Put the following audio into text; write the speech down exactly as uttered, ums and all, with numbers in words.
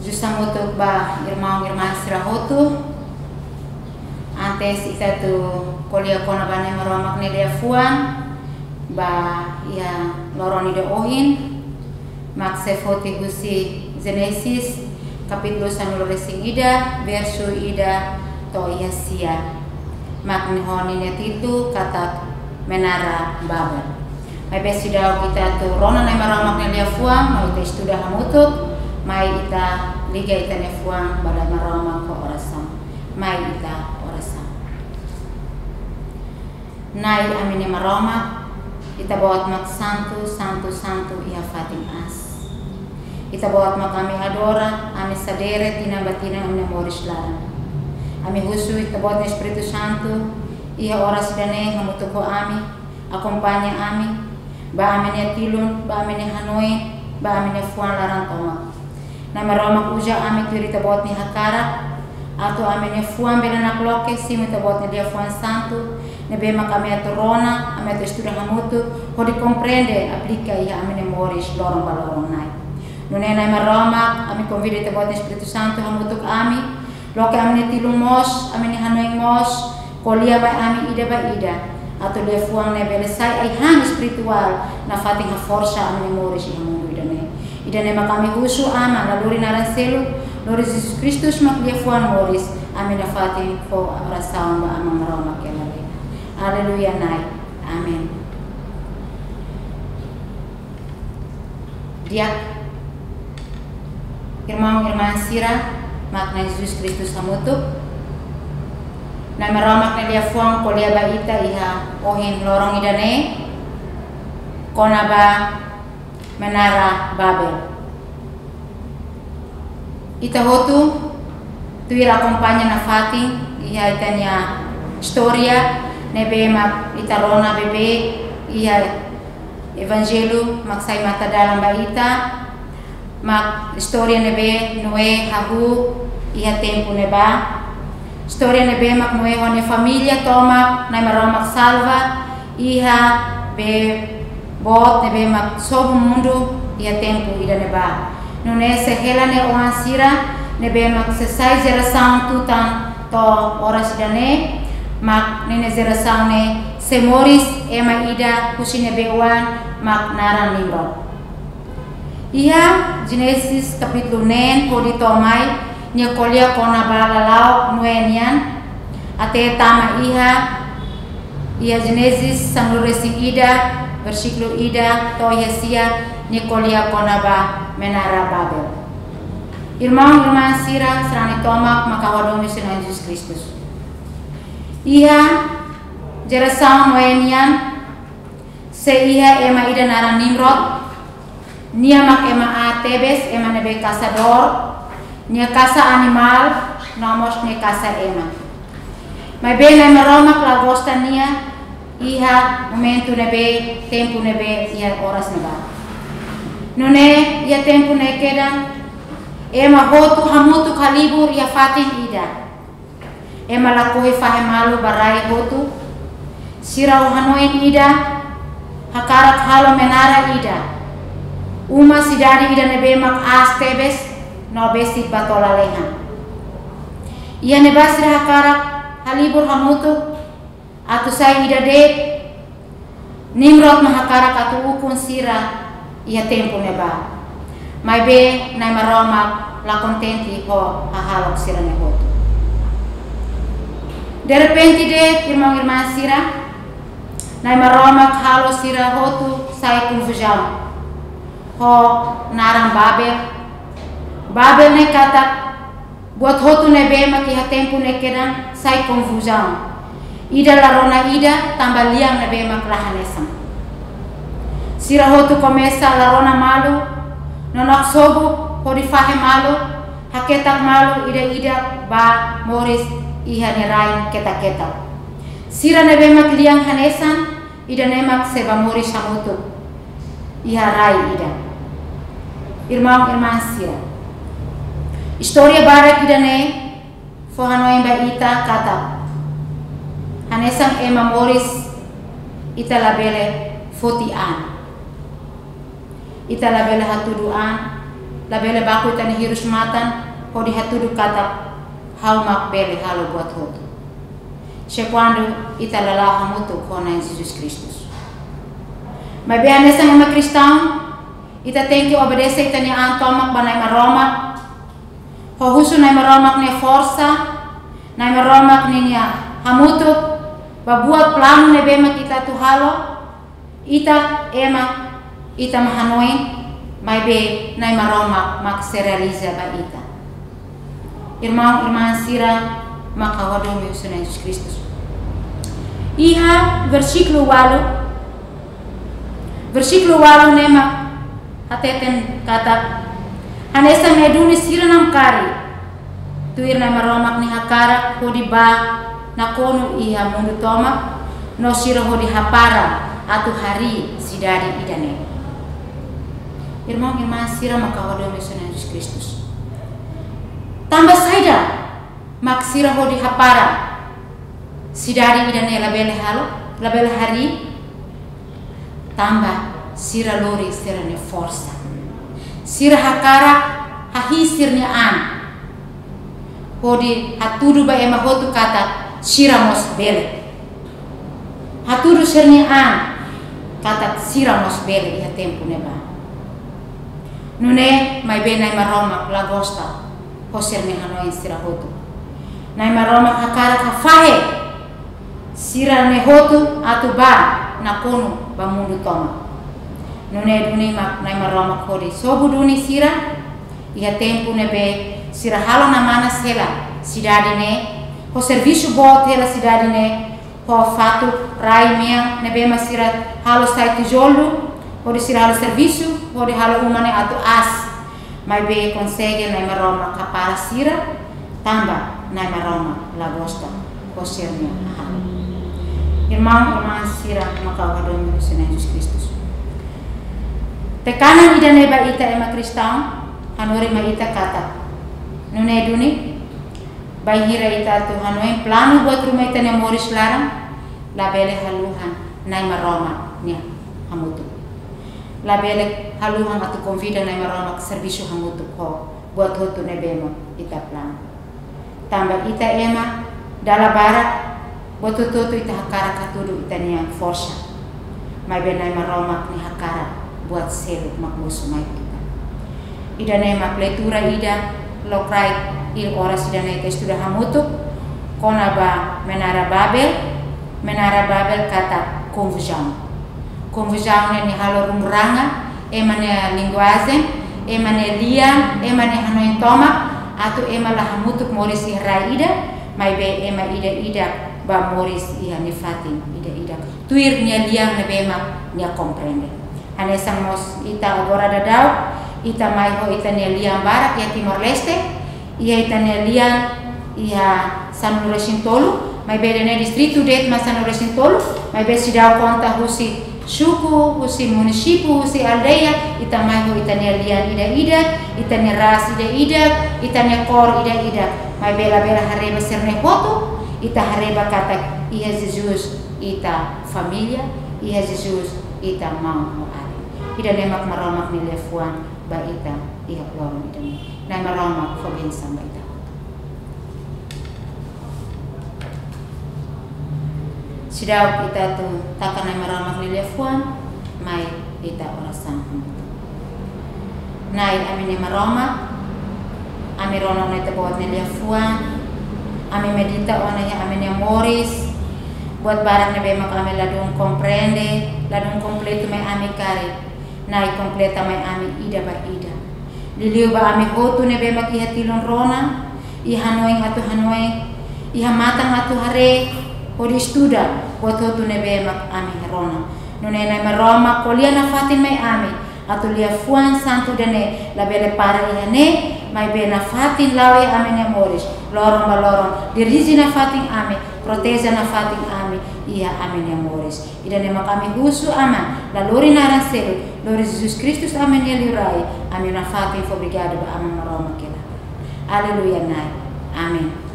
Susar hamutuk ba irmaun irmán sira hotu. Antes ita atu ko'alia kona-ba Na'i Maromak nia liafuan ba iha loron ida ohin, mak sei foti husi Génesis kapítulu sanulu-resin-ida, versu ida to'o iha sia. Mak nia ho ninia títulu katak Menara Babel. Maibé seidauk ita atu rona Na'i Maromak nia liafuan, no ita estuda hamutuk, mai ita liga ita-nia fuan ba Na'i Maromak ho orasaun. Mai ita orasaun. Na'i ami-nia Maromak, Ita-Boot mak santu, santu, santu iha fatin aas. Ita-Boot mak ami adora, ami sadere tinan ba tinan ami-nia moris laran. Ami husu Ita-Boot nia Espíritu Santu iha oras ida-ne'e hamutuk ho ami, akompaña ami, ba ami-nia tilun, ba ami-nia hanoin, ba ami-nia fuan laran tomak. Na'i Maromak uza ami tuir Ita-Boot nia hakarak, atu ami-nia fuan bele nakloke simu Ita-Boot nia liafuan santu, ne'ebé mak ami atu rona, ami atu estuda hamutuk, hodi komprende, aplika iha ami-nia moris loron ba loron, Na'i. Nune'e Na'i Maromak, ami konvida Ita-Boot nia Espíritu Santu hamutuk ami, loke ami-nia tilun mós, ami-nia hanoin mós, ko'alia mai ami ida ba ida, atu liafuan ne'e bele sai ai-han espirituál nafatin haforsa ami-nia moris iha mundu ida-ne'e. Ida-ne'e mak ami husu Aman, la lori naran seluk, lori Jesus Kristus mak liafuan moris, ami nafatin fó orasaun ba Aman Maromak hela lalehan. Aleluia, Na'i. Amen. Di'ak, irmaun irmán sira, mak Na'i Jesus Kristus hamutuk. Na'i Maromak nia liafuan ko'alia ba ita iha ohin loron ida-ne'e, kona-ba Menara Babel. Ita hotu tuir akompaña nafatin iha ita-nia istória ne'ebé mak ita rona beibeik iha Evanjellu mak sai matadalan ba ita, mak istória ne'ebé Noé hahú iha tempu ne'ebá. Istória ne'ebé mak Noé ho nia família tomak Na'i Maromak salva iha bee boot ne'ebé mak sobu mundu iha tempu ida-ne'ebá. Nune'e sei hela nia oan sira ne'ebé mak sei sai jerasaun tutan to'o oras ida-ne'e, mak ninia jerasaun ne'e sei moris ema ida husi ne'ebé oan mak naran Nimrod. Iha Génesis kapítulu neen hodi to'o mai, nia ko'alia kona-ba lala'ok Noé nian, até tama iha, iha Génesis sanulu-resin-ida, versíkulu ida to'o iha sia, nia ko'alia kona-ba Menara Babel. Irmaun irmán sira, sarani tomak mak ha'u hadomi husi Na'i Jesus Kristus. Iha jerasaun Noé nian, sei iha ema ida naran Nimrod, nia mak ema aat tebes, ema ne'ebé kasadór, nia kasa animál, no mós nia kasa ema. Maibé Na'i Maromak la gosta nia, iha momentu ne'ebé, tempu ne'ebé, iha oras ne'ebá. Nune'e, iha tempu ne'e kedan, ema hotu hamutuk halibur iha fatin ida. Ema lakohi fahe malu ba rai hotu. Sira ho hanoin ida, hakarak halo menara ida. Uma sidade ida ne'ebé mak aas tebes, no besik ba to'o lalehan. Iha ne'ebá sira hakarak halibur hamutuk, atu sai ida de'it, Nimrod mak hakarak atu ukun sira iha tempu ne'ebá. Maibé Na'i Maromak la kontente ho hahalok sira-ne'e hotu. Derrepente de'it, irmaun irmán sira, Na'i Maromak halo sira hotu sai konfuzaun. Ho naran Babel. Babel ne'e katak buat hotu ne'ebé mak iha tempu ne'e kedan sai konfuzaun. Ida la rona ida tanba lian ne'ebé mak la hanesan. Sira hotu komesa la rona malu, no naksobu hodi fahe malu, haketak malu ida-idak ba moris iha nia rain ketak-ketak. Sira ne'ebé mak lian hanesan, ida-ne'e mak sei bá moris hamutuk iha rai ida. Irmaun irmán sira, istória badak ida-ne'e fó hanoin ba ita katak hanesan ema moris, ita labele foti an. Ita labele hatudu an. Labele baku ita-nia hirus-matan hodi hatudu katak ha'u mak bele halo buat hotu, se kuandu ita la la'o hamutuk ho Na'i Jesus Kristus. Maibé hanesan ema kristaun, ita tenke obedese ita-nia an tomak ba Na'i Maromak, ho husu Na'i Maromak nia forsa, Na'i Maromak ninia hamutuk ba buat planu ne'ebé mak ita atu halo. Ita ema, ita mak hanoin, maibé Na'i Maromak mak sei realiza ba ita. Irmaun, irmán sira mak ha'u hadomi husi Na'i Jesus Kristus. Iha versíkulu ualu, versíkulu ualu ne'e mak hateten katak, hanesan ne'e duni sira namkari tuir Na'i Maromak nia hakarak hodi bá nakonu iha mundu tomak, no sira hodi hapara atu harii sidade ida-ne'e. Irmaun, irmán sira mak ha'u hadomi husi Na'i Jesus Kristus. Tanba saida mak sira hodi hapara sidade ida-ne'e labele halo, labele harii? Tanba sira lori sira-nia forsa. Sira hakarak hahi'i sira-nia an hodi hatudu ba ema hotu katak sira mós bele. Hatudu sira-nia an katak sira mós bele iha tempu ne'ebá. Nune'e maibé Na'i Maromak la gosta ho sira-nia hanoin sira hotu. Na'i Maromak hakarak hafahe sira-ne'e hotu atu bá nakonu ba mundu tomak. Nune'e duni mak Na'i Maromak hodi sobu duni sira iha tempu ne'ebé sira halo namanas hela sidade ne'e ho servisu boot hela sidade ne'e, ho fatuk rai-mean ne'ebé mak sira halo sai tijolu, hodi sira halo servisu, hodi halo uma ne'e atu aas. Maibé konsege Na'i Maromak hapara sira, tanba Na'i Maromak la gosta ho sira-nia hahán. Irmaun, irmán sira mak ha'u hadomi husi Na'i Jesus Kristus. Tekanan ida-ne'e ba ita ema kristaun, hanorin mai ita katak, nune'e duni, bainhira ita atu hanoin planu buat ruma ita-nia moris laran, labele haluha Na'i Maromak nia hamutuk. Labele haluha atu konvida Na'i Maromak servisu hamutuk ho buat hotu ne'ebé mak ita planu. Tanba ita ema, dala barak buat hotu-hotu ita hakarak hatudu ita-nia forsa. Maibé Na'i Maromak nia hakarak buat seluk mak mosu mai ita. Ida-ne'e mak leitura ida lokraik iha oras ida-ne'e ita estuda hamutuk kona-ba Menara Babel, Menara Babel katak konfuzaun. Konfuzaun ne'e nia halo rumranga ema nia linguajen, ema nia lian, ema nia hanoin tomak, atu ema la hamutuk moris iha rai ida, maibé ema ida-idak bá moris iha nia fatin ida-idak. Tuir nia lian ne'ebé mak nia komprende. Hanesan mós ita agora daudaun, ita mai ho ita-nia lian barak iha Timor-Leste, iha ita-nia lian iha sanulu-resin-tolu, maibé ida-ne'e distritu de'it mak sanulu-resin-tolu, maibé seidauk konta husi suku, husi munisípiu, husi aldeia, ita mai ho ita-nia lian ida-idak, ita-nia ras ida-idak, ita-nia kór ida-idak, maibé labele haree ba sira-ne'e hotu, ita haree ba katak iha Jesus ita família, iha Jesus ita maun no alin. Ida-ne'e mak Maromak nia liafuan ba ita iha loron ida-ne'e. Na'i Maromak fó bensaun ba ita hotu. Seidauk ita atu taka Na'i Maromak nia liafuan, mai ita orasaun hamutuk. Na'i, ami-nia Maromak, ami rona ona Ita-Boot nia liafuan, ami medita ona iha ami-nia moris, buat barak ne'ebé mak ami ladún komprende, ladún kompletu mai ami karik. Na'i, kompleta mai ami ida ba ida. Liuliu ba ami hotu ne'ebé mak iha tilun rona, iha hanoin atu hanoin, iha matan atu haree, hodi estuda buat hotu ne'ebé mak ami rona. Nune'e Na'i Maromak ko'alia nafatin mai ami, atu liafuan santu ida-ne'e labele para iha ne'e, maibé nafatin la'o iha ami-nia moris, loron ba loron, dirije nafatin ami, proteje nafatin ami iha ami-nia moris. Ida-ne'e mak ami husu Aman, la lori naran seluk, lori Jesus Kristus ami-nia Liurai, ami nafatin fó obrigadu ba Aman Maromak hela. Aleluia, Na'i. Amen.